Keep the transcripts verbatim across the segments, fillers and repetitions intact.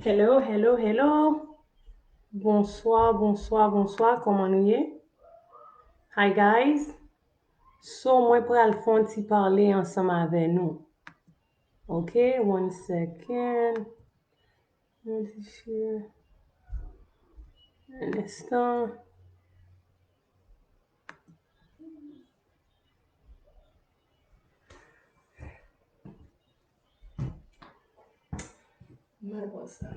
Hello, hello, hello. Bonswa, bonswa, bonswa. Kòman nou ye? Hi, guys. So, mwen pral fè yon ti pale ansanm avè nou. Ok, one second. Mwen di share. Un instant. Mwen pran sa.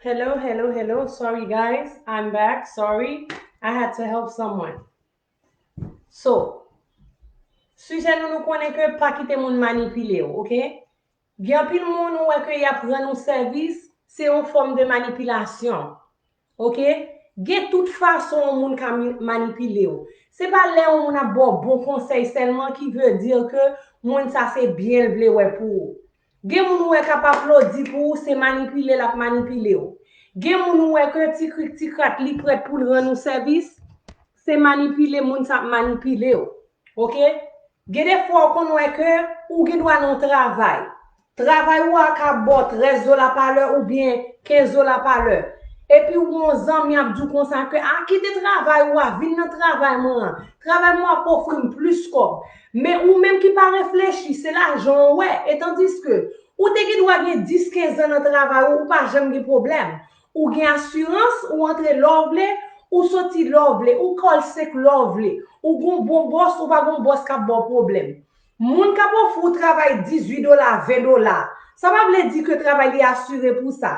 Hello, hello, hello. Sorry, guys. I'm back. Sorry. I had to help someone. So, sijè nou, nou konnen ke pa kite moun manipile w, ok? Gen anpil moun ou wè ke y ap rann ou sèvis, se yon fòm de manipilasyon. Ok? Gen tout fason yon moun ka mi- manipile w. Se pa lè yon moun ap ba w bon konsèy sèlman ki vle di ke moun sa se byen l vle wè pou ou. Gen moun ou wè k ap aplodi pou ou, se manipile l ap manipile w. Gen moun ou wè ke ti krik ti krak li prèt pou l rann ou sèvis, se manipile moun sa ap manipile w. Ok? Gen de fwa ou konn wè ke ou gen dwa nan yon travay. Travay ou a ka ba w trèz dola pa lè oubyen kenz dola pa lè. Epi ou gen yon zanmi ap di w konsa ke, a, kite travay ou a, vin nan travay mwen an. Travay mwen ap ofri m plis kòb. Men ou menm ki pa reflechi, se lajan w wè. E tandiske ou te gen dwa gen dis, kenz an nan travay ou, ou pa janm gen pwoblèm. Ou gen asirans, ou antre lè w vle, ou soti lè w vle, ou call sick lè w vle, ou gen yon bon bòs, ou pa gen yon bòs k ap ba w pwoblèm. Moun k ap ofri w travay dizuit dola, ven dola, sa pa vle di ke travay li asire pou sa.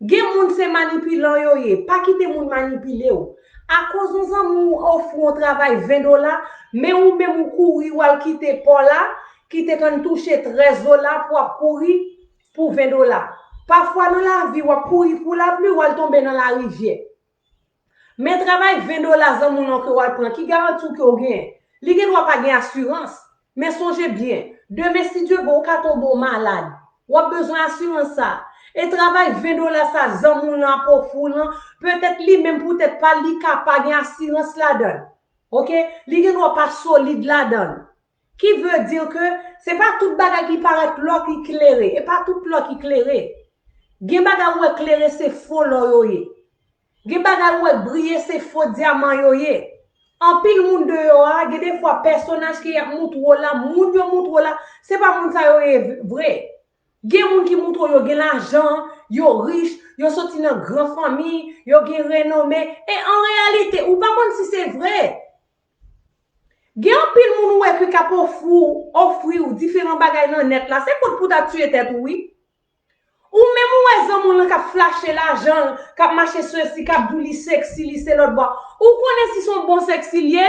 Gen moun se manipilan yo ye, pa kite moun manipile w. Akoz yon zanmi w ofri w yon travay ven dola, men ou menm ou kouri w al kite pa w la, ki te konn touche trèz dola pou w ap kouri pou ven dola. Pafwa nan lavi, w ap kouri pou lapli, w al tonbe nan larivyè. Men travay ven dola zanmi w lan ke w al pran, ki garanti w ke w genyen? Li gen dwa pa gen asirans. Men sonje byen, demen, si Dye vle, ou ka tonbe w malad. W ap bezwen asirans sa. E travay ven dola sa zanmi w lan ap ofri w lan, petèt li menm pou tèt pa l, li ka pa gen asirans ladan l. Ok? Li gen dwa pa solid ladan l. Ki vle di ke se pa tout bagay ki parèt lò ki klere. E pa tout lò ki klere. Gen bagay ou wè klere se fo lò yo ye. Gen bagay ou wè k briye se fo dyaman yo ye. Anpil moun deyò a, gen de fwa pèsonaj ke y ap moutre w la, moun yo moutre w la, se pa moun sa yo ye vre. Gen moun ki moutre w yo gen lajan, yo rich, yo soti nan gran fanmi, yo gen renome. E an reyalite, ou pa konn si se vre. Gen anpil moun ou wè ke k ap ofri w, ofri w diferan bagay nan nèt la. Se kont pou w ta tiye tèt ou, wi. Ou menm ou wè zanmi w lan k ap flache lajan l, k ap mache sesi, k ap di w li seksi, li se lòt bò. Ou konnen si se yon bon seksi l ye?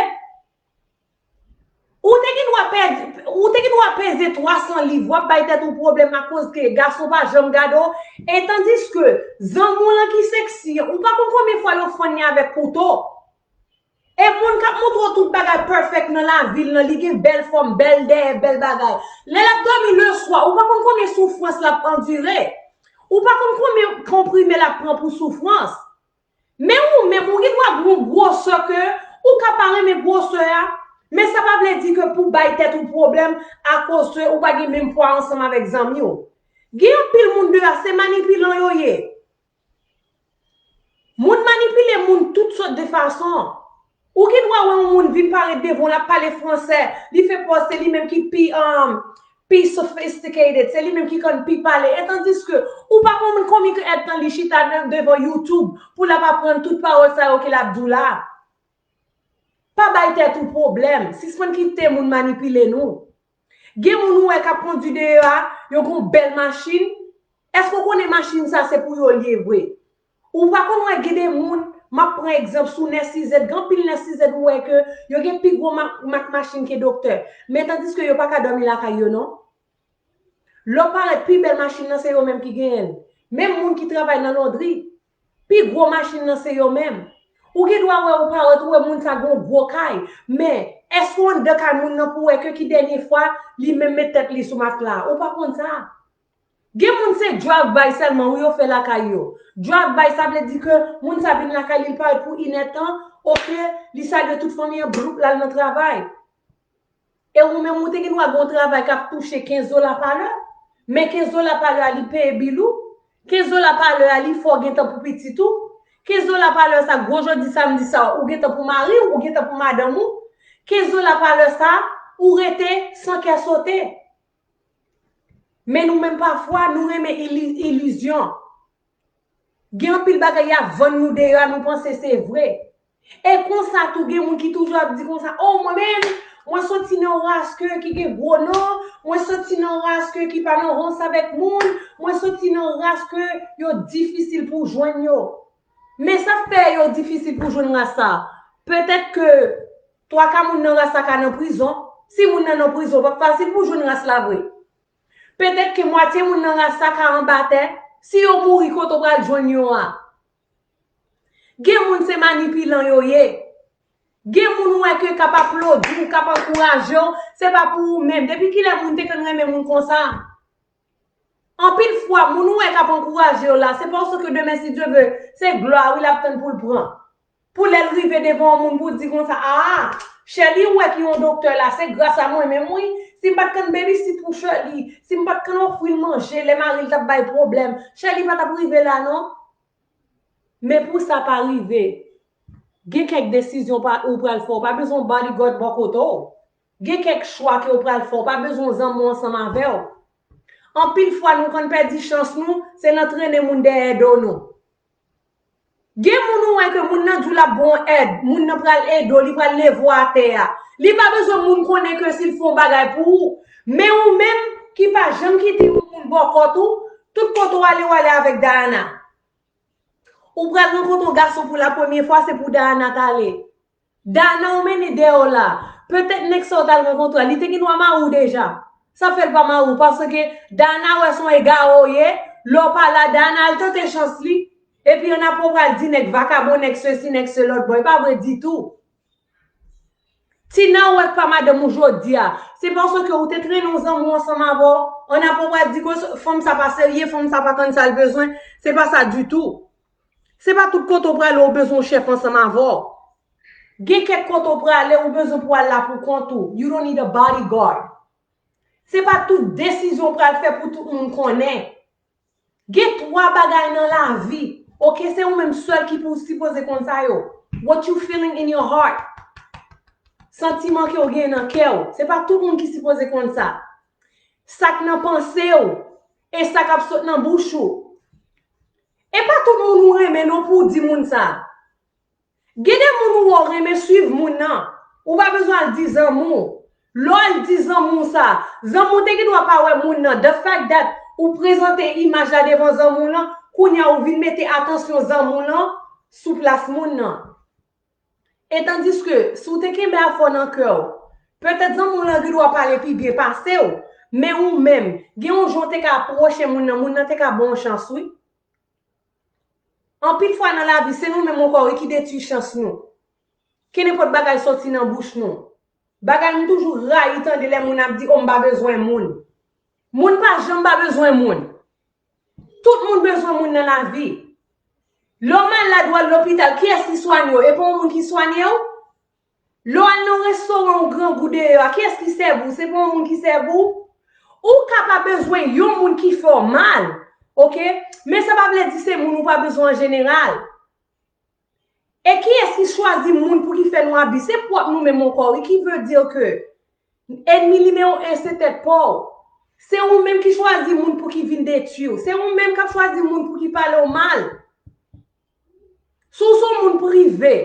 Ou te gen dwa pèdi, ou te gen dwa peze twa san liv, w ap bay tèt ou pwoblèm akoz ke gason pa janm gade w. E tandiske zanmi w lan ki seksi an, ou pa konn konbyen fwa yo fann li avèk kouto. E moun k ap moutre w tout bagay pèfèk nan lavi l lan, li gen bèl fòm, bèl dèyè, bèl bagay. Lè l ap dòmi leswa, ou pa konn konbyen soufrans l ap andire. Ou pa konn konbyen konprime l ap pran pou soufrans. Men ou menm, ou gen dwa gen yon gwosè ke ou ka pa renmen gwosè a, men sa pa vle di ke pou w bay tèt ou pwoblèm akoz ke ou pa gen menm pwa ansanm avèk zanmi w. Gen anpil moun deyò a, se manipilan yo ye. Moun manipile moun tout sòt de fason. Ou gen dwa wè yon moun vin parèt devan w, l ap pale fransè, li fè pòz se li menm ki pi, um, pi sophisticated, se li menm ki konn pi pale. E tandiske ou pa konn konbyen èdtan li chita nan, devan YouTube pou l ap aprann tout pawòl sa yo ke l ap di w la. Pa bay tèt ou pwoblèm, sispann kite moun manipile nou. Gen moun ou wè k ap kondui deyò a, yo gen yon bèl machin, Èske w konnen machin sa se pou yo l ye vre? Ou pa konn wè gen de moun, m ap pran egzanp sou nèsizèt, gen anpil nèsizèt ou wè ke yo gen pi gwo ma- mak machin ke doktè. Men tandiske yo pa ka dòmi lakay yo non. Lè w parèt pi bèl machin nan se yo menm ki genyen l. Menm moun ki travay nan londri, pi gwo machin nan se yo menm. Ou gen dwa wè ou parèt ou wè moun sa gen yon gwo kay, men èske w anndan kay moun nan pou wè ke ki dènye fwa li menm met tèt li sou matla? Ou pa konn sa. Gen moun se drive by sèlman wi yo fè lakay yo. Drive by sa vle di ke moun sa vin lakay li, li parèt pou inèdtan, oke, li salye tout fanmi an, bloup, l al nan travay. E ou menm ou te gen dwa gen yon travay k ap touche kenz dola pa lè, men kenz dola pa lè a li peye bil ou, kenz dola pa lè a li fè w gen tan pou pitit ou, kenz dola pa lè sa gwo jodi samdi sa ou gen tan pou mari w, ou gen tan pou madanm ou, kenz dola pa lè sa ou rete san kè sote. Men nou menm pafwa nou renmen ili- ilizyon. Gen anpil bagay y ap vann nou deyò a, nou panse se vre. E konsa tou gen moun ki toujou ap di konsa, o mwen menm, mwen soti nan yon ras ke ki gen gwo non, mwen soti nan yon ras ke ki pa nan rans avèk moun, mwen soti nan yon ras ke yo difisil pou w jwenn yo. Men sa fè yo difisil pou w jwenn ras sa. Petèt ke twa ka moun nan ras sa ka nan prizon. Si moun nan nan prizon, p ap fasil pou w jwenn ras la vre. Petèt ke mwatye moun nan ras sa ka anba tè. Si yo mouri, kote w pral jwenn yo a? Gen moun se manipilan yo ye. Gen moun ou wè ke k ap aplodi w, k ap ankouraje w, se pa pou ou menm. Depi kilè moun te konn renmen moun konsa? Anpil fwa, moun ou wè k ap ankouraje w la, se paske demen, si Dye vle, se glwa wi l ap tann pou l pran. Pou lè l rive devan yon moun pou di konsa, a, Sherly, ou wè ki yon doktè la, se gras a mwen menm wi. Si m pa t konn babysit pou Sherly, si m pa t konn ofri l manje lè mari l t ap bay pwoblèm, Sherly pa t ap rive la non. Men pou sa pa rive, gen kèk desizyon pa- ou pral fè, ou pa bezwen yon bodyguard bò kote w. Gen kèk chwa ke w pral fè, ou pa bezwen yon zanmi ansanm avè w. Anpil fwa nou konn pèdi chans nou, se nan trennen moun dèyè do nou. Gen moun ou wè ke moun nan di w l ap ba w èd, moun nan pral ede w, li pral leve w atè a. Li pa bezwen moun konnen ke si l fè yon bagay pou ou. Men ou menm ki pa janm kite yon moun bò kòt ou, tout kote w ale, w ale avèk Diana. Ou pral rankontre yon gason pou la premye fwa, se pou Diana t ale. Diana ou mennen dèyè w la. Petèt nèg sa w t al rankontre a, li te gen dwa mari w deja. Sa fè l pa mari w, paske Diana wè se yon egare w ye, lè w pa la, Diana al tante chans li. Epi annapre w pral di nèg vakabon, nèg sesi, nèg selòt, bon, e pa vre ditou. Tina ou wè k pa madanm ou jodi a, se paske ou te trennen yon zanmi w ansanm avè w, annapre w pral di ke fanm sa pa serye, fanm sa pa konn sa l bezwen, se pa sa ditou. Se pa tout kote w prale ou bezwen yon chèf ansanm avè w. Gen kèk kote w prale ou bezwen pou al la pou kont ou. You don't need a bodyguard. Se pa tout desizyon w pral fè pou tout moun konnen. Gen twa bagay nan lavi, oke, se ou menm sèl ki pou sipoze konn sa yo. What you feeling in your heart? Santiman ke w gen nan kè w. Se pa tout moun ki sipoze konn sa. Sa k nan panse w e sa k ap sot nan bouch ou. E pa tout moun ou renmen non pou w di moun sa. Gen de moun ou wè w renmen swiv moun nan. Ou pa bezwen al di zanmi w. Lè w al di zanmi w sa, zanmi w te gen dwa pa wè moun nan. The fact that ou prezante imaj la devan zanmi w lan, kounye a ou vin mete atansyon zanmi w lan sou plas moun nan. E tandiske si w te kenbe afè w nan kè w, petèt zanmi w lan gen dwa pale pi byen pase w, men ou menm, gen yon jan w te ka apwoche moun nan, moun nan te ka ba w chans wi. Anpil fwa nan lavi, se nou menm ankò wi ki detwi chans nou. Kenenpòt bagay soti nan bouch nou. Bagay m toujou rayi tande lè moun ap di, o m pa bezwen moun. Moun pa janm pa bezwen moun. Tout moun bezwen moun nan lavi. Lè w malad, w al lopital, kiyès ki swanye w? E pa yon moun ki swanye w? Lè w al nan restoran ou grangou deyò a, kiyès ki sèvi w? Se pa yon moun ki sèvi w? Ou ka pa bezwen yon moun ki fè w mal, oke? Men sa pa vle di se moun ou pa bezwen an jeneral. E kiyès ki chwazi moun pou ki fè nou abi? Se pwòp nou menm ankò, wi, ki vle di ke ènmi nimewo en se tèt pa w. Se ou menm ki chwazi moun pou ki vin detwi w. Se ou menm k ap chwazi moun pou ki pale w mal. Si w se yon moun prive,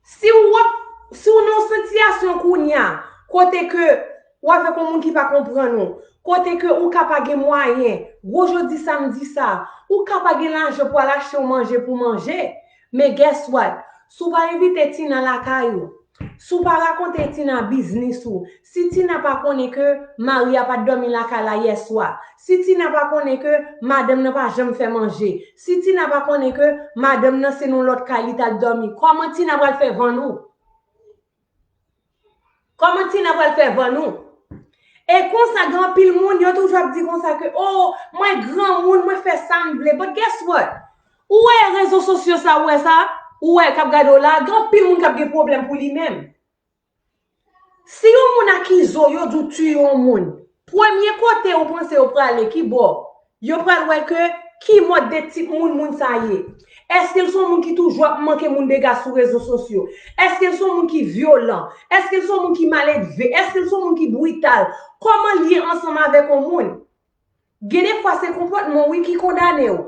si w ap, si w nan yon sitiyasyon kounye a, kote ke w avèk yon moun ki pa konprann ou, kote ke ou ka pa gen mwayen Gwo jodi samdi sa, ou ka pa gen lajan pou al achte yon manje pou manje, men guess what? Si w pa envite Tina lakay ou, si w pa rakonte Tina biznis ou, si Tina pa konnen ke mari a pa t dòmi lakay la yèswa, si Tina pa konnen ke madanm nan pa janm fè manje, si Tina pa konnen ke madanm nan se nan lòt kay li t al dòmi, kòman Tina pral fè vann ou? Kòman Tina pral fè vann ou? E konsa, gen anpil moun, yo toujou ap di konsa ke, oh, mwen granmoun, mwen fè sa m vle. But guess what? Ou wè rezo sosyo sa, ou wè sa? Ou wè k ap gade w la, gen anpil moun k ap gen pwoblèm pou li menm. Si yon moun akize w, yo di w tiye yon moun, premye kote ou panse yo prale, ki bò? Yo pral wè ke ki mòd de tip moun moun sa ye. Èske l se yon moun ki toujou ap manke moun dega sou rezo sosyo? Èske l se yon moun ki vyolan? Èske l se yon moun ki maledve? Èske l se yon moun ki brital? Kòman l ye ansanm avèk yon moun? Gen defwa se konpòtman w wi ki kondane w.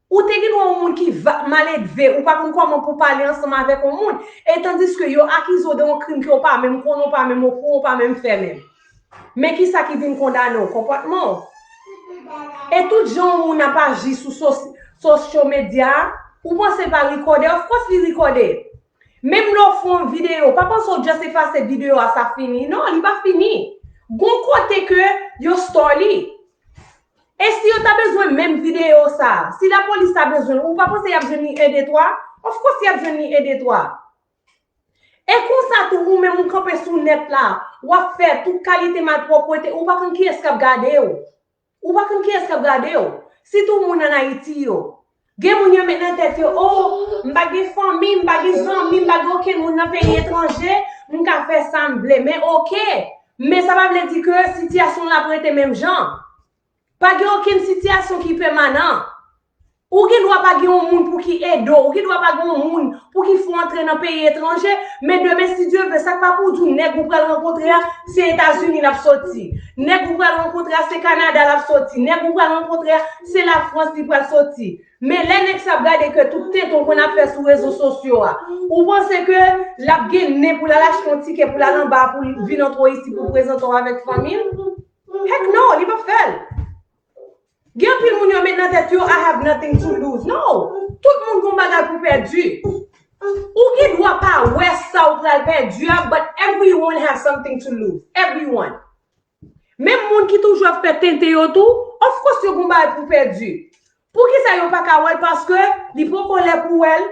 Ou te gen dwa yon moun ki va, maledve, ou pa konn kòman pou pale ansanm avèk yon moun, e tandiske yo akize w de yon krim ke w pa menm konnen, w pa menm okouran, w pa menm fè menm. Men kisa ki vin kondane w? Konpòtman w. E tout jan yon moun ap aji sou sos- social media a, ou panse l pa rekòde? Of course li rekòde. Menm lè w fè yon videyo, pa panse w just efase videyo a, sa fini. Non, li pa fini. Gon kote ke yo store li. E si yo ta bezwen menm videyo sa, si lapolis ta bezwen l, ou pa panse y ap jwenn li en de twa? Of course y ap jwenn li en de twa. E konsa tou, ou menm ou kanpe sou nèt la, w ap fè tout kalite malpwòpte, ou pa konn kiyès k ap gade w. Ou pa konn kiyès k ap gade w. Sitou moun ann Ayiti yo. Gen moun yo met nan tèt yo, oh, m pa gen fanmi, m pa gen zanmi, m pa gen okenn moun nan peyi etranje, m ka fè sa m vle. Men oke, men sa pa vle di ke sitiyasyon l ap rete menm jan. Pa gen okenn sitiyasyon ki pèmanan. Ou gen dwa pa gen yon moun pou ki ede w, ou gen dwa pa gen yon moun pou ki fè w antre nan peyi etranje, men demen, si Dye vle, sa k pa pou di w nèg ou pral rankontre a, se Etazini l ap soti. Nèg ou pral rankontre a, se Kanada l ap soti. Nèg ou pral rankontre a, se Lafrans li pral soti. Men lè nèg sa ap gade ke tout tenten w konn ap fè sou rezo sosyo a, ou panse ke l ap gen nen pou l al achte yon tikè pou l al anba a pou l vin antre w isi pou l prezante w avèk fanmi l? Heck no, li p ap fè l. Gen anpil moun yo met nan tèt yo, I have nothing to lose. No! Tout moun gon bagay pou pèdi. Ou gen dwa pa wè sa ou pral pèdi a, but everyone have something to lose. Everyone. Menm moun ki toujou ap fè tenten yo tou, of course yo gon bagay pou pèdi. Poukisa yo pa ka wè l? Paske li poko lè pou wè l.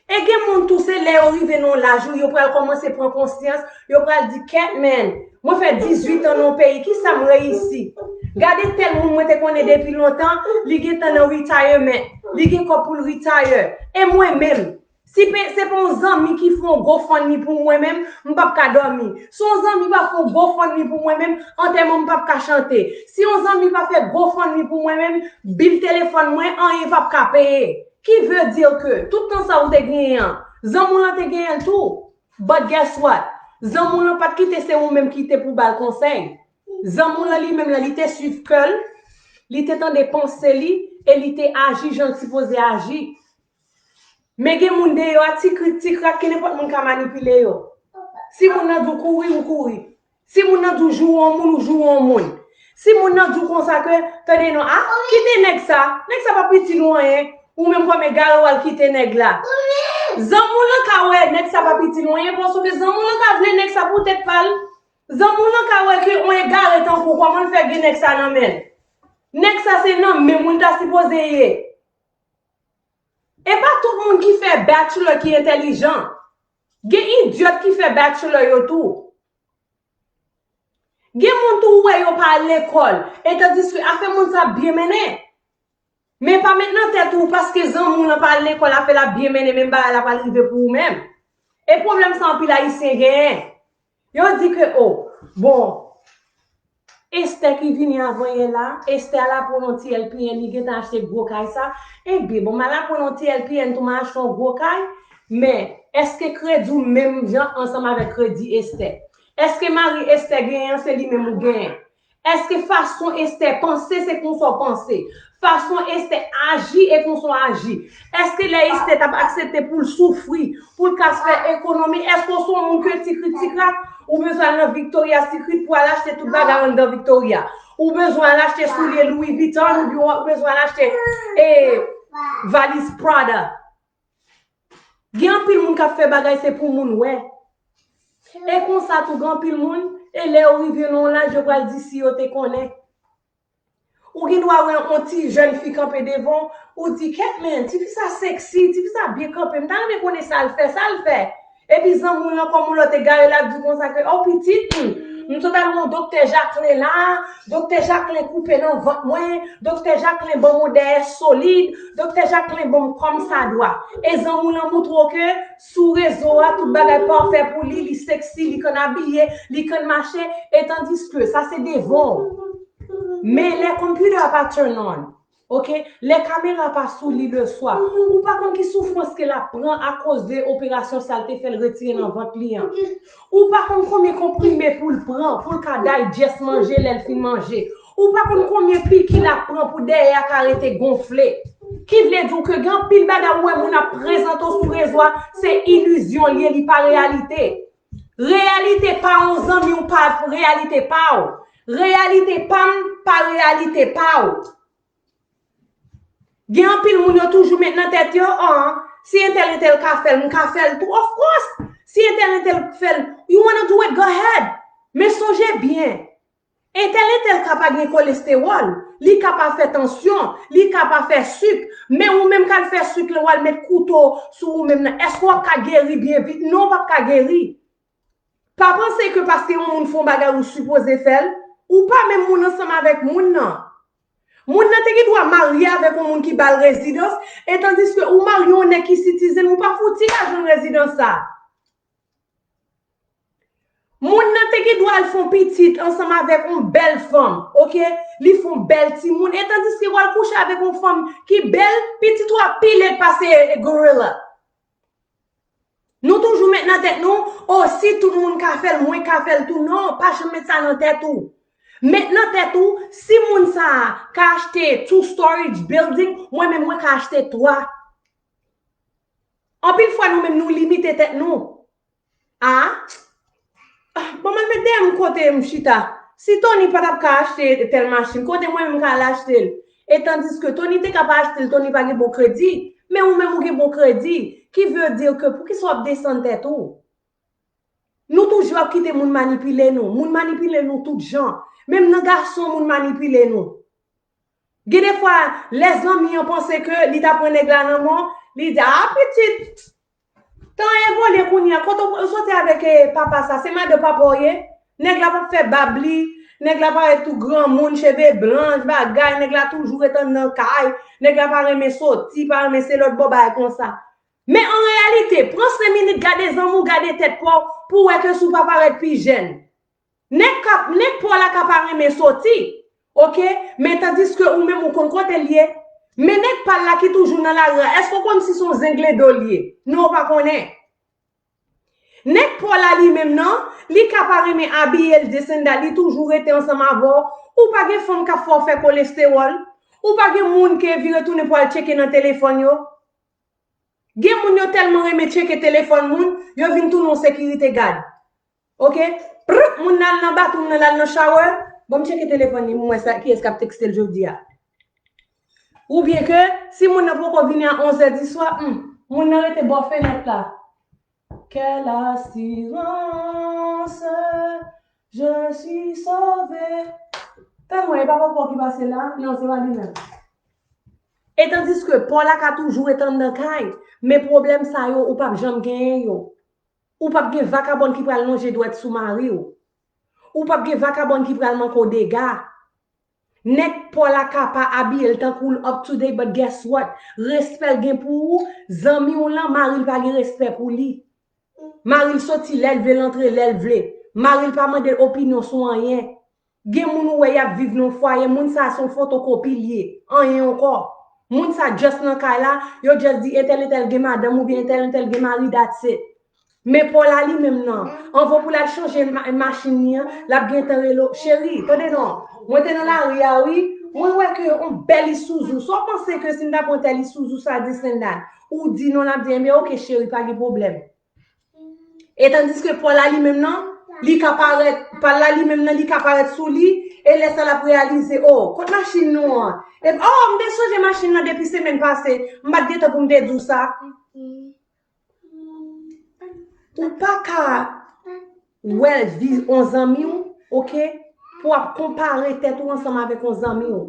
E gen moun tou, se lè yo rive nan yon laj wi, yo pral kòmanse pran konsyans, yo pral di, kèt, men, mwen fè dizuit an nan yon peyi, kisa m reyisi? Gade tèl moun mwen te konnen depi lontan, li gentan nan retirement, li gen kòb pou l retire. E mwen menm, si pe, se pa yon zanmi ki fè yon GoFundMe pou mwen menm, m p ap ka dòmi. Si yon zanmi pa fè yon GoFundMe pou mwen menm, antèman m p ap ka chante. Si yon zanmi pa fè GoFundMe pou mwen menm, bil telefòn mwen, anyen p ap ka peye. Ki vle di ke tout tan sa ou te genyen an, zanmi w lan te genyen l tou. But guess what? Zanmi w lan pa t kite se ou menm ki te pou ba l konsèy. Zanmi w lan li menm lan, li te swiv kè l, li te tande panse li, e li te aji jan l sipoze aji. Men gen moun deyò a, ti krik, ti krak, ke nenpòt moun ka manipile yo. Si moun nan di w kouri, ou kouri. Si moun nan di w joure yon moun, ou joure yon moun. Si moun nan di w konsa ke, tande non, a, kite nèg sa, nèg sa p ap itil ou anyen, ou menm kòm egare w al kite nèg la. Zanmi w lan ka wè nèg sa p ap itil ou anyen, paske zanmi w lan ka vle nèg sa pou tèt pa l. Zanmi w lan ka wè ke yon egare tankou w, kòman l fè gen nèg sa nan men l? Nèg sa se nan men moun ta sipoze ye. E pa tout moun ki fè bachelor ki entèlijan. Gen idyòt ki fè bachelor yo tou. Gen moun tou ou wè yo pa al lekòl, e tandiske afè moun sa ap byen mennen. Men pa met nan tèt ou, paske zanmi w lan pa al lekòl, afè l ap byen mennen, menm bagay la pral rive pou ou menm. E pwoblèm sa anpil Ayisyen genyen. Yo di ke, o, bon, Estè ki vini avan yè la, Estè al aprann yon ti L P N, li gentan achte gwo kay sa. Ebyen, bon, m al aprann yon ti L P N tou, m al achte yon gwo kay. Men, èske kredi w menm jan ansanm avèk kredi Estè? Èske mari Estè genyen an, se li menm ou genyen? Èske fason Estè panse, se konsa w panse? Fason Estè aji e konsa w aji? Èske lè Estè t ap aksepte pou l soufri, pou l ka fè ekonomi, èske w se yon moun ke ti krik ti krak, ou bezwen al nan Victoria's Secret pou al achte tout bagay anndan Victoria? Ou bezwen al achte soulye Louis Vuitton, oubyen ou bezwen al achte e valiz Prada. Gen anpil moun k ap fè bagay se pou moun wè. E konsa tou gen anpil moun, e lè yo rive nan yon laj yo pral di si yo te konnen. Ou gen dwa wè yon ti jèn fi kanpe devan w, ou di, kèt men, tifi sa sexy, tifi sa byen kanpe, m ta renmen konnen sa l fè, sa l fè. Epi zanmi w lan kòm yon lòt egare l ap di konsa ke, o pitit, m, m sot al wè yon doktè Jacquelin la, doktè Jacquelin koupe nan vant mwen, doktè Jacquelin ban m yon dèyè solid, doktè Jacquelin ban m kòm sa dwa. E zanmi w lan moutre w ke sou rezo a tout bagay pafè pou li, li sexy, li konn abiye, li konn mache, e tandiske sa se devan w. Men lè computer a pa turn on, ok, lè kamera pa sou li le swa, ou pa konn ki soufrans ke l ap pran akoz de operasyon sa l te fè l retire nan vant li an. Ou pa konn konbyen konprime pou l pran, pou l ka digest manje lè l fin manje. Ou pa konn konbyen piki l ap pran pou dèyè a ka rete gonfle. Ki vle di w ke gen anpil bagay ou wè moun ap prezante w sou rezo a, se ilizyon l ye, li pa reyalite. Reyalite pa yon zanmi w pa reyalite pa w. Reyalite pa m pa reyalite pa w. Gen anpil moun yo toujou met nan tèt yo, an, si entèl entèl ka fè l, m ka fè l tou. Of course, si entèl entèl fè l, you wanna do it, go ahead. Men sonje byen, entèl entèl ka pa gen kolestewòl, li ka pa fè tansyon, li ka pa fè sik, men ou menm k al fè sik lan, w al met kouto sou ou menm nan, èske w ap ka geri byen vit? Non, w p ap ka geri. Pa panse ke paske yon moun fè yon bagay ou sipoze fè l, ou pa menm moun ansanm avèk moun nan. Moun nan te gen dwa marye avèk yon moun ki ba l rezidans, e tandiske ou marye yon nèg ki citizen, ou pa fouti ka jwenn rezidans sa. Moun nan te gen dwa al fè yon pitit ansanm avèk yon bèl fanm, ok? Li fè yon bèl timoun, e tandiske w al kouche avèk yon fanm ki bèl, pitit ou a pi lèd pase gorilla. Nou toujou met nan tèt nou, o, si tout moun ka fè l, mwen ka fè l tou. Non, pa janm met sa nan tèt ou. Met nan tèt ou, si moun sa a ka achte two storage building, mwen menm mwen ka achte twa. Anpil fwa nou menm nou limite tèt nou. A? Bon, m al met dèyè m kote m chita. Si Tony pa t ap ka achte tèl machin, kote mwen menm m ka al achte l? E tandiske Tony te ka pa achte l, Tony pa gen bon kredi, men ou menm ou gen bon kredi, ki vle di ke poukisa w ap desann tèt ou? Nou toujou ap kite moun manipile nou. Moun manipile nou tout jan. Menm nan gason, moun manipile nou. Gen de fwa, lè zanmi an panse ke li ta pran nèg la nan men w, li di, a, pitit, tan evolye kounye a, kote w soti avèk, eh, papa sa, se madan papa w ye? Nèg la p ap fè bab li, nèg la parèt tou granmoun, cheve blanch, bagay, nèg la toujou ret anndan kay, nèg la pa renmen soti, pa renmen se lòt bò bagay konsa. Men an reyalite, pran senk minit gade zanmi w, gade tèt pa w, pou w wè ke si w pa parèt pi jèn. Nèg k ap, nèg pa w la ka pa renmen soti, ok? Men tandiske ou menm ou konn kote l ye. Men nèg pa l la ki toujou nan lari a, èske w konn si se yon zengledo l ye? Non, w pa konnen. Nèg pa w la li menm nan, li ka pa renmen abiye l, this and that, li toujou rete ansanm avè w. Ou pa gen fanm k ap fè w fè kolestewòl. Ou pa gen moun ke vire tounen pou al tcheke nan telefòn yo. Gen moun yo tèlman renmen tcheke telefòn moun, yo vin tounen yon sekirite gad. Ok? Prr, moun nan al nan bathroom nan, l al nan shower. Ban m tcheke telefòn li, m wè sa, kiyès k ap tekste l jodi a. Oubyen ke, si moun nan poko vini a onzè di swa, hmm, moun nan rete bò fenèt la. Quelle assurance, je suis sauvé. Tande mwen, e pa papa w ki pase la? Non, se pa li menm. E tandiske pa w la ka toujou ret anndan kay, men pwoblèm sa yo, ou p ap janm genyen yo. Ou p ap gen vakabòn ki pral lonje dwèt sou mari w. Ou p ap gen vakabòn ki pral manke w dega. Nèg pa w la ka pa abiye l tankou l up to date, but guess what? Respè l gen pou ou, zanmi w lan, mari l pa gen respè pou li. Mari l soti lè l vle, l antre lè l vle. Mari l pa mande l opinyon sou anyen. Gen moun ou wè y ap viv nan yon fwaye, moun sa a se yon fotokopi l ye, anyen ankò. Moun sa just nan kay la, yo just di entèl entèl gen madanm oubyen entèl entèl gen mari, that's it. Men pa w la li menm nan, anvan pou l al chanje ma- machin li an, l ap gentan rele w, cheri, tande non, mwen te nan lari a wi, mwen wè ke yon bèl Isuzu, sa w panse ke si m ta pran tèl Isuzu sa, this and that? Ou di non, l ap di, enben ok cheri, pa gen pwoblèm. E tandiske pa w la li menm nan, li ka parèt, pa l la li menm nan, li ka parèt sou li, E lè sa l ap reyalize, oh, kot machin nou an? E, oh, m te sonje machin nan depi semèn pase. M pa t gentan pou m te di w sa. Ou pa ka wè vi yon zanmi w, oke, pou w ap konpare tèt ou ansanm avèk yon zanmi w.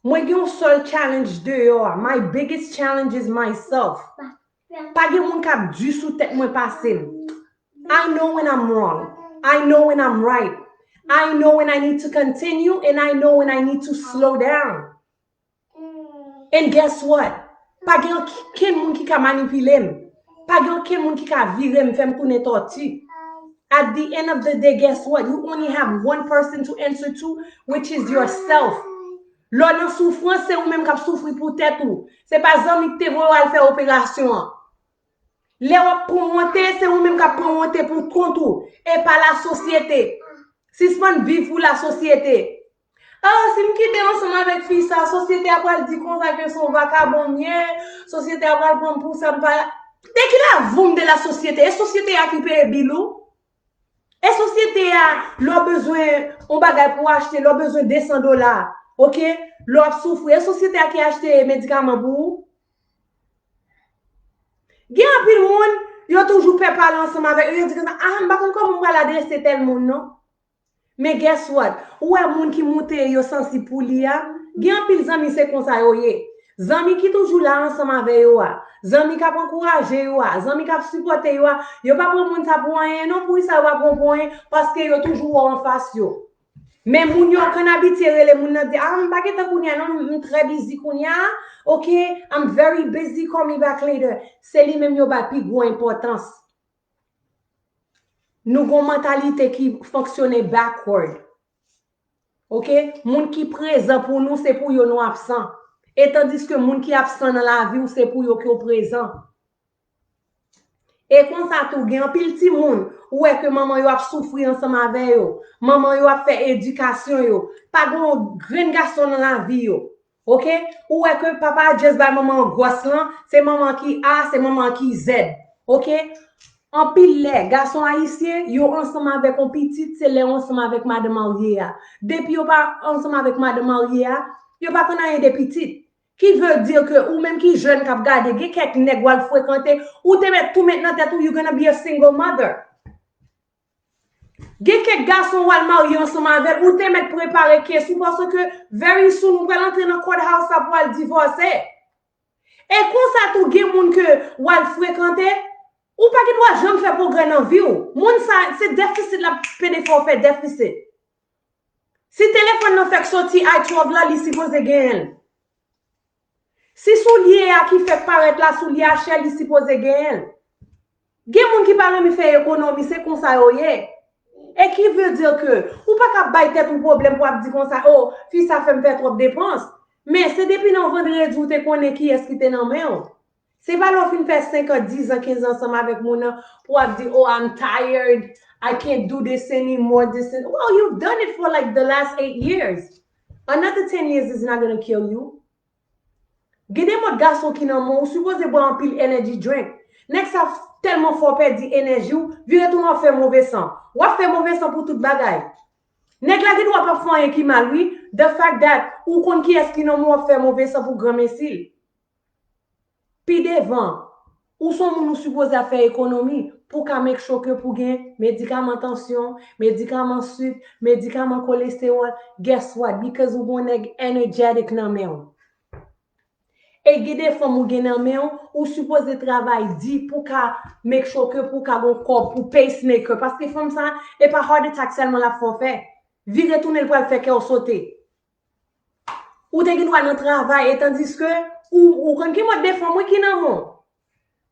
Mwen gen yon sèl challenge deyò a. My biggest challenge is myself. Pa gen moun k ap di sou tèt mwen pase m. I know when I'm wrong. I know when I'm right. I know when I need to continue and I know when I need to slow down. And guess what? Pa gen okenn moun ki ka manipile m. Pa gen okenn moun ki ka vire m, fè m tounen tòti. At the end of the day, guess what? You only have one person to answer to, which is yourself. Lè w nan soufrans, se ou menm k ap soufri pou tèt ou. Se pa zanmi ki te voye w al fè operasyon an. Lè w ap pran wonte, se ou menm k ap pran wonte pou kont ou, e pa lasosyete. Sispann viv pou lasosyete. Ah, si m kite ansanm avèk fi sa, sosyete a pral di konsa ke se yon vakabon m ye, sosyete a pral pran m pou sa m pa. De ki la vous m de la société? E sosyete a ki peye bil ou? E sosyete a, lè w bezwen yon bagay pou w achte, lè w bezwen de san dola, oke? Lè w ap soufri, e sosyete a ki achte medikaman pou ou? Gen anpil moun, yo toujou pè pale ansanm avèk yo, yo di konsa, ah, m pa konn kòman m pral adrese tèl moun non. Men guess what? Ou wè moun ki moute yo sansib pou li a, gen anpil zanmi se konsa yo ye. Zanmi ki toujou la ansanm avè yo a, zanmi k ap ankouraje yo a, zanmi k ap sipòte yo a, yo pa pran moun sa pou anyen non, poukisa yo pa pran pou anyen? Paske yo toujou wè w anfas yo. Men moun yo konn abitye rele moun nan di, ah, m pa gen tan kounye a non, m trè busy kounye a, oke, I'm very busy, call me back later. Se li menm yo bay pi gwo enpòtans. Nou gon mantalite ki fonksyone backward. Oke? Moun ki prezan pou nou, se pou yo nou absan. E tandiske moun ki absan nan lavi w, se pou yo ke w prezan. E konsa tou, gen anpil timoun, ou wè ke manman yo ap soufri ansanm avè yo. Manman yo ap fè edikasyon yo. Pa gen yon grenn gason nan lavi yo. Oke? Ou wè ke papa a just bay manman an gwòs lan, se manman ki A, se manman ki Z. Oke? Anpil lè, gason ayisyen, yo ansanm avèk yon pitit, se lè yo ansanm avèk madan marye a. Depi yo pa ansanm avèk madan marye a, yo pa konn anyen de pitit. Ki vle di ke ou menm ki jèn k ap gade, gen kèk nèg w al frekante, ou te mèt tou met nan tèt ou, you gonna be a single mother. Gen kèk gason w al marye ansanm avè l, ou te mèt prepare case ou, paske very soon ou pral antre nan courthouse la pou al divòse. E konsa tou gen moun ke w al frekante, ou pa gen dwa janm fè pwogrè nan vi w. Moun sa, se defisit l ap pede fè w fè defisit. Si telefòn nan fèk soti i twelve la, li sipoze genyen l. Si soulye a ki fèk parèt la, soulye a chè, li sipoze genyen l. Gen moun ki pa renmen fè ekonomi, se konsa yo ye. E ki vle di ke ou pa ka bay tèt ou pwoblèm pou ap di konsa, oh, fi sa fè m fè twòp depans. Men se depi nan vandredi ou te konnen kiyès ki te nan men w. Se pa lè w fin fè senk an, diz an, kenz an ansanm avèk moun nan pou w ap di, oh, I'm tired, I can't do this anymore, this and, well, you've done it for like the last eight years. Another ten years is not gonna kill you. Gen de mòd gason ki nan men w, ou sipoze bwè anpil energy drink. Nèg sa tèlman fè w pèdi enèji w, vire tounen w ap fè move san. W ap fè move san pou tout bagay. Nèg la gen dwa p ap fè anyen ki mal, wi. The fact that ou konn kiyès ki nan men w, w ap fè move san pou granmesi l. Pi devan, ou se yon moun ou sipoze ap fè ekonomi pou w ka make sure ke pou gen medikaman tansyon, medikaman sik, medikaman kolestewòl. Guess what? Because ou gon nèg energetic nan men w. E gen de fanm ou gen nan men w, ou sipoze travay di pou w ka make sure ke pou w ka gon kòb pou pacemaker. Paske fanm sa, e pa heart attack sèlman l ap fè w fè. Vire tounen l pral fè kè w sote. Ou te gen dwa nan travay, e tandiske ou, ou konn ki mòd de fanm wi ki nan men w.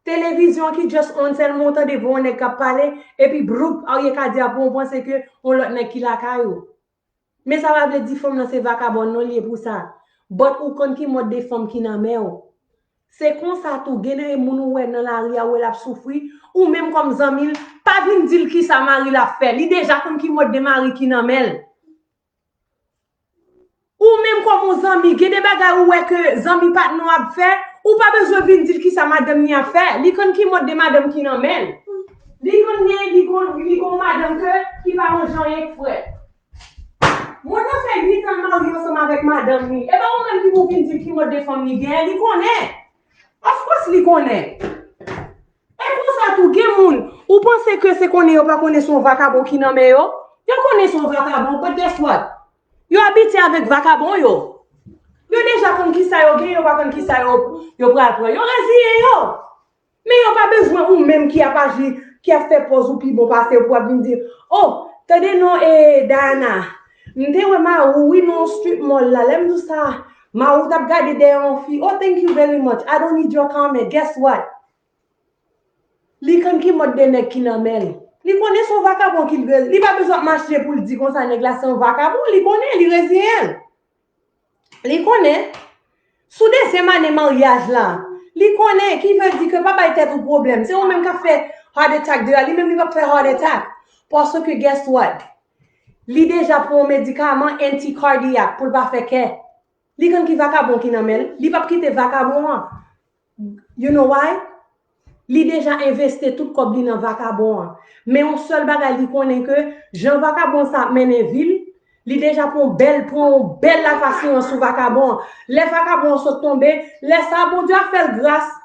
Televizyon ki just on sèlman, ou tande vwa yon nèg k ap pale, epi broup, Aryeh Kadia pou w panse ke yon lòt nèg ki lakay ou. Men sa pa vle di fanm nan se vakabòn non li ye pou sa. But ou konn ki mòd de fanm ki nan men w. Se konsa tou, gen de moun ou wè nan lari a, ou wè l ap soufri, ou menm kòm zanmi l, pa vin di l kisa mari l ap fè. Li deja konn ki mòd de mari ki nan men l. Ou menm kòm yon zanmi, gen de bagay ou wè ke zanmi patnè w ap fè, ou pa bezwen vin di l kisa madanm li ap fè. Li konn ki mòd de madanm ki nan men l. Li konn gen, li konn, li gon madanm ke, ki pa manje anyen k frèt. Moun nan fè uit an l marye ansanm avèk madanm li. E pa ou menm ki pou vin di l ki mòd de fanm li genyen, li konnen. Of course li konnen. E konsa tou, gen moun, ou panse ke se konnen yo pa konnen se yon vakabon ki nan men yo? Yo konnen se yon vakabon, but guess what? Yo abitye avèk vakabon yo. Yo deja konn kisa yo gen, yo pa konn kisa yo, yo pral pran. Yo reziyen yo. Men yo pa bezwen ou menm ki ap aji, ki ap fè pòz ou pi bon pase yo pou ap vin di, oh, tande non, e, Diana, m te wè mari w wi nan yon strip mall la, lè m di w sa, mari w t ap gade dèyè yon fi, oh, thank you very much, I don't need your comment, guess what? Li konn ki mòd de nèg ki nan men l. Li konnen se yon vakabon ki l, li pa bezwen ap mache pou l di konsa nèg la se yon vakabon, li konnen, li reziyen l. Li konnen. Sou dezyèm ane maryaj la, li konnen, ki vle di ke pa bay tèt ou pwoblèm. Se ou menm k ap fè heart attack deyò, li menm li p ap fè heart attack. Paske guess what? Li deja pran yon medikaman antikardiyak pou l pa fè kè. Li konn ki vakabon ki nan men l, li p ap kite vakabon an. You know why? Li deja envesti tout kòb li nan vakabon an. Men yon sèl bagay li konnen ke jan vakabon sa ap mennen vi l, li deja pran yon bèl, pran yon bèl lafasirans sou vakabon an. Lè vakabon an sot tonbe, lè sa a Bondye ap fè l gras.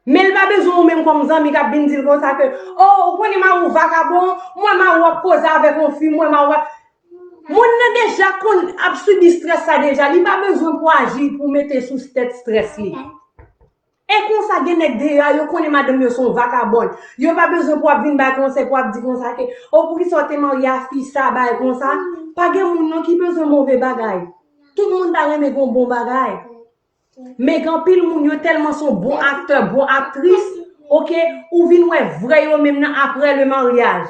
Men l pa bezwen ou menm kòm zanmi k ap vin di l konsa ke, oh, ou konnen mari w vakabon, m wè mari w ap koze avèk yon fi, m wè mari w ap. Moun nan deja konn ap sibi strès sa deja, li pa bezwen pou aji pou mete sou tèt strès li. E konsa gen nèg deyò a, yo konnen madanm yo se yon vakabòn. Yo pa bezwen pou ap vin bay konsèy, pou ap di konsa ke, oh, poukisa w te marye a fi sa, bagay konsa. Pa gen moun non ki bezwen move bagay. Tout moun ta renmen gen yon bon bagay. Men gen anpil moun, yo tèlman se yon bon aktè, bon aktris, oke, ou vin wè vrè yo menm nan aprè le maryaj.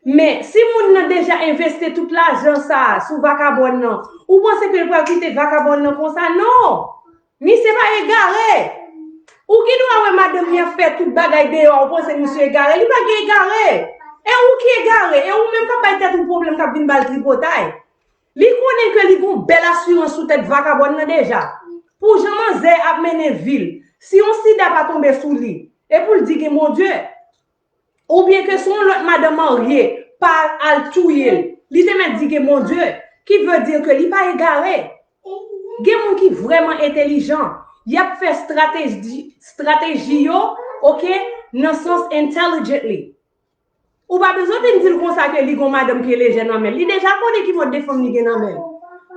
Men, si moun nan deja envesti tout lajan sa a sou vakabòn nan, ou panse ke l pral kite vakabòn nan konsa? Non! Misye pa egare! Ou gen dwa wè madanm li ap fè tout bagay deyò a, ou panse misye egare? Li pa gen egare! E ou ki egare! E ou menm k ap bay tèt ou pwoblèm k ap vin ba l tripotay. Li konnen ke li gon bèl asirans sou tèt vakabòn nan deja. Pou jan manzè ap mennen vi l, si yon sida pa tonbe sou li, e pou l di gen Bondye. Oubyen ke si yon lòt madanm marye pa al touye l, li te mèt di gen Bondye, ki vle di ke li pa egare. Gen moun ki vrèman entèlijan, y ap fè estrateji, estrateji yo, oke, nan sans intelligently. Ou pa bezwen vin di l konsa ke li gon madanm ki lejè nan men l. Li deja konnen ki mòd de fanm li gen nan men l.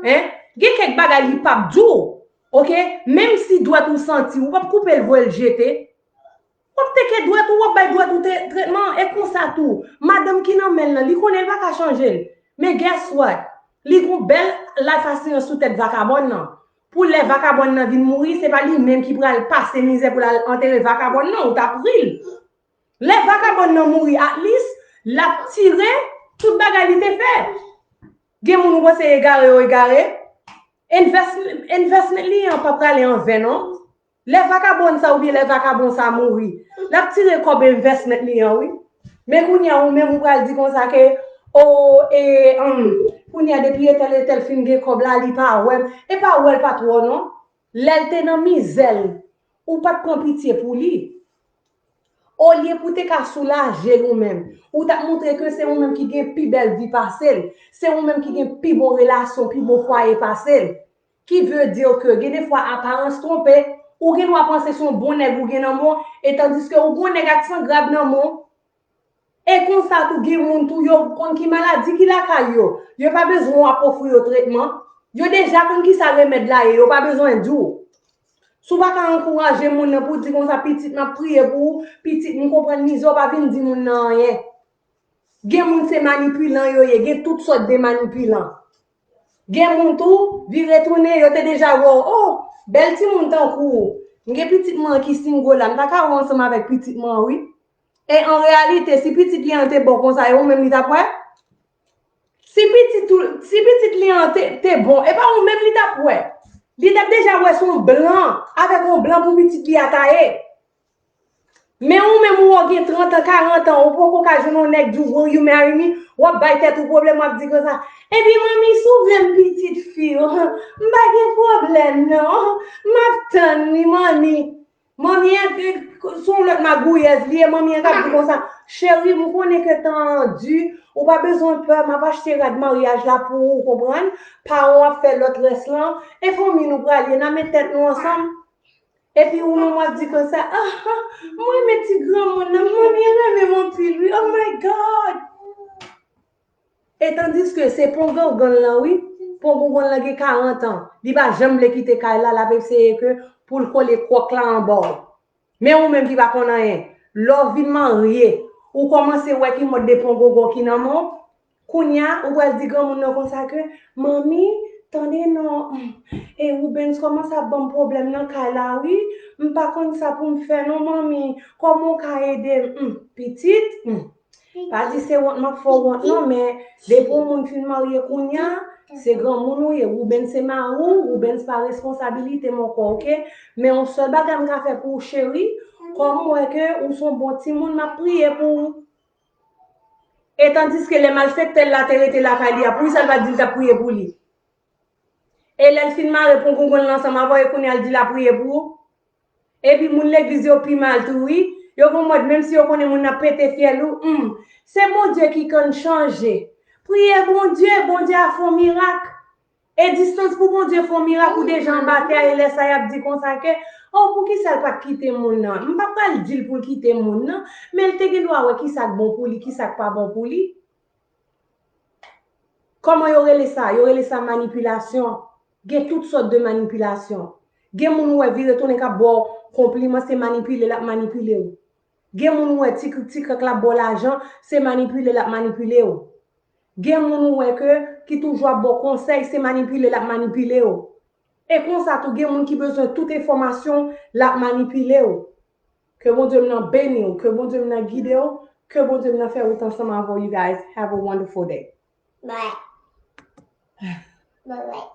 Hein? Gen kèk bagay li p ap di w, oke? Menm si dwèt ou santi, ou p ap koupe l voye l jete. W ap teke dwèt ou, w ap bay dwèt ou tretman, e konsa tou. Madanm ki nan men l nan, li konnen l pa ka chanje l. Men guess what? Li gon bèl lafasirans sou tèt vakabòn nan. Pou lè vakabòn nan vin mouri, se pa li menm ki pral pase mizè pou l al antere vakabòn nan, ou t ap ri l. Lè vakabòn nan mouri, at least, l ap tire tout bagay li te fè. Gen moun ou panse egare yo egare. Investment, investment li an pa prale an ven non. Lè vakabòn sa oubyen lè vakabon sa mouri, l ap tire kòb investment li an wi. Men kounye a ou menm ou pral di konsa ke, o, e, um, kounye a depi etèl etèl fin gen kòb la, li pa wè m. E pa wè l pa twò non. Lè l te nan mizè l, ou pa t pran pitye pou li. Olye pou te ka soulaje l ou menm, ou t ap montre ke se ou menm ki gen pi bèl vi pase l, se ou menm ki gen pi bon relasyon, pi bon fwaye pase l. Ki vle di ke gen de fwa aparans twonpe, ou gen dwa panse se yon bon nèg ou gen nan men w, e tandiske ou gen yon nèg ak san grab nan men w. E konsa tou gen moun tou, yo konn ki maladi ki lakay yo. Yo pa bezwen w ap ofri yo tretman. Yo deja konn kisa remèd la ye, yo pa bezwen di w. Si w pa ka ankouraje moun nan pou w di konsa, pitit, m ap priye pou ou, pitit, m konprann mizè, w pa vin di moun nan anyen. Gen moun se manipilan yo ye, gen tout sòt de manipilan. Gen moun tou, vire tounen, yo te deja wè w, oh, bèl timoun tankou ou. M gen pitit mwen ki single la, m ta ka wè w ansanm avèk pitit mwen an wi. E an reyalite, si pitit li an te bon konsa, e ou menm li t ap wè? Si pitit ou, si pitit li an te, te bon, e pa ou menm li t ap wè. Li t ap deja wè se yon blan, avèk yon blan pou pitit li a ta ye. Men ou menm ou gen trant an, karant an, ou poko ka jwenn yon nèg di w, will you marry me? W ap bay tèt ou pwoblèm, w ap di konsa, epi manmi, si w vle m pitit fi w, m pa gen pwoblèm non, m ap tann wi manmi. Manmi an, se yon lòt magouyèz li ye, manmi an k ap di konsa, cheri, m konnen ke tan an di, ou pa bezwen pè, m ap achte rad maryaj la pou ou, ou konprann? Paran w ap fè lòt rès lan, e fanmi nou pral ye, n a met tèt nou ansanm. Epi ou menm w ap di konsa, ah, ah, mwen renmen ti granmoun nan, manmi an renmen m anpil wi, oh my God! E tandiske se pon gangan l lan wi, pon gangan l lan gen karant an, li pa janm vle kite kay la, l ap eseye ke pou l kole kwòk la anba w. Men ou menm ki pa konn anyen, lè w vin marye, ou kòmanse wè ki mòd de pon gangan ki nan men w. Kounye a, ou pral di granmoun nan konsa ke, manmi, tande non, e Rubens kòmanse ap ban m pwoblèm nan kay la wi, m pa konn sa pou m fè non manmi, kòman w ka ede m? Pitit, pa di se wont m ap fè w wont non, men depi yon moun fin marye kounye a, se granmoun ou ye, Rubens se mari w, Rubens pa responsabilite m ankò, oke? Men yon sèl bagay m ka fè pou ou cheri, kòm m wè ke ou se yon bon timoun, m ap priye pou ou. E tandiske lè malfektè l la te rete lakay li a, poukisa l pa t di l t ap priye pou li? E lè l fin mare pon gangan l ansanm avè w, e kounye a l di l ap priye pou ou? Epi moun legliz yo pi mal tou wi. Yo gen yon mòd, menm si yo konnen moun nan pete fyèl ou, hmm. Se Bondye ki konn chanje. Priye Bondye, Bondye a fè yon mirak. E distans pou Bondye fè yon mirak ou deja anba tè a, e lè sa y ap di konsa ke, oh, poukisa l pa t kite moun nan? M pa pral di l pou l kite moun nan, men l te gen dwa wè kisa k bon pou li, kisa k pa bon pou li. Kòman yo rele sa? Yo rele sa manipilasyon. Gen tout sòt de manipilasyon. Gen moun ou wè vire tounen k ap ba w konpliman, se manipile l ap manipile w. Gen moun ou wè ti krik ti krak l ap ba w lajan, se manipile l ap manipile w. Gen moun ou wè ke ki toujou ap ba w konsèy, se manipile l ap manipile w. E konsa tou, gen moun ki bezwen tout enfòmasyon, l ap manipile w. Ke Bondye m nan beni w, ke Bondye m nan gide w, ke Bondye m nan fè wout ansanm avè w, you guys. Have a wonderful day. Bye. Bye bye.